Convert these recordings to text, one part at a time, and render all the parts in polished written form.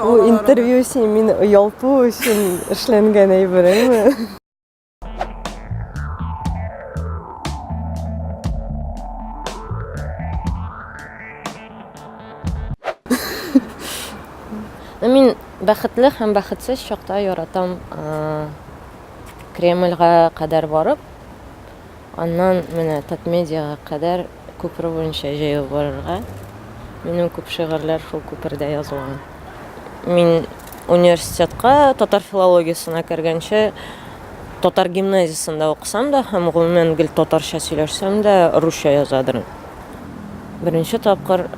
Бу интервью син мине оялту өчен эшләнгән әйбер, әйме? Мин бәхетле һәм бәхетсез чакта яратам Кремльгә кадәр барып, аннан менә Татмедиага кадәр күпер буенча җәяү барырга. Минем күп шигырьләр шул күпердә язылган. Мин университетка татар филологиясенә кергәнче татар гимназиясендә укысам да һәм гомумән гел татарча сөйләшсәм дә, русча язадыр. Беренче тапкыр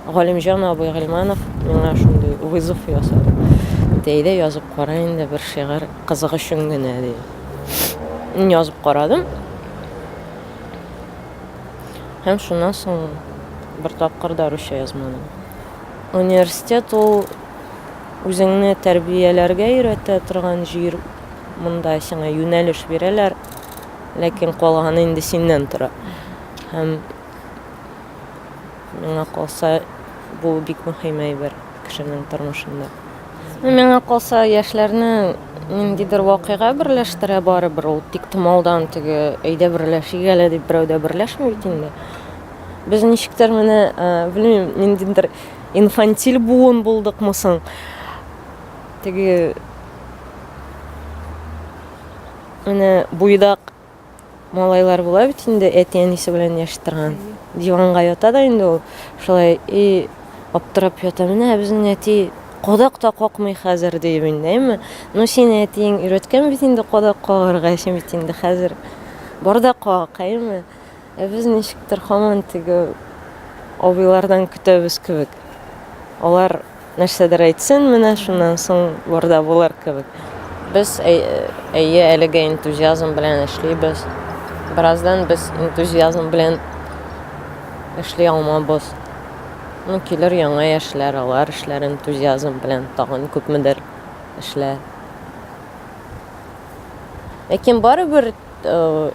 Галимҗан абый Гыйльманов миңа шундый вызов ясады. Әйдә язып кара инде бер шигырь, кызык өчен генә, ди. Мин язып карадым. Һәм шуннан соң бер тапкыр да русча язмадым. Университет ул үзеңне тәрбияләргә өйрәтә торган җир. Монда сиңа юнәлеш бирәләр, ләкин калганы инде синнән тора. Һәм Миңа калса, бу бик мөһим әйбер кешенең тормышында. Миңа калса, яшьләрне ниндидер вакыйга берләштерә барыбер ул. Тик томалдан теге әйдә берләшик әле дип берәү дә берләшми бит инде. Без ничектер менә, белмим, ниндидер инфантиль буын булдыкмы соң? Теге менә буйдак Малайлар була бит инде, әти-әнисе белән яши торган. Диванга ята да инде ул. Шулай и аптырап ята. Менә безнең әти кадак та какмый хәзер диеп инде, әйме? Ну, син әтиең өйрәткән бит инде кадак кагарга, син бит инде хәзер бар да как, әйме? Ә без ничектер һаман теге абыйлардан көтәбез кебек. Алар Нәрсәдер әйтсен, менә шуннан соң бар да булыр кебек. Без әйе, әлегә энтузиазм белән эшлибез. Бераздан без энтузиазм белән эшли алмабыз. Ну, килер яңа яшьләр, алар эшләр энтузиазм белән, тагын күпмедер эшләр. Ләкин барыбер э,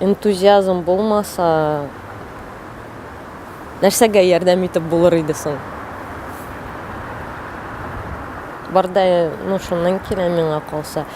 энтузиазм булмаса, нәрсәгә ярдәм итеп булыр иде соң? Бар да, ну, шуннан килә миңа калса.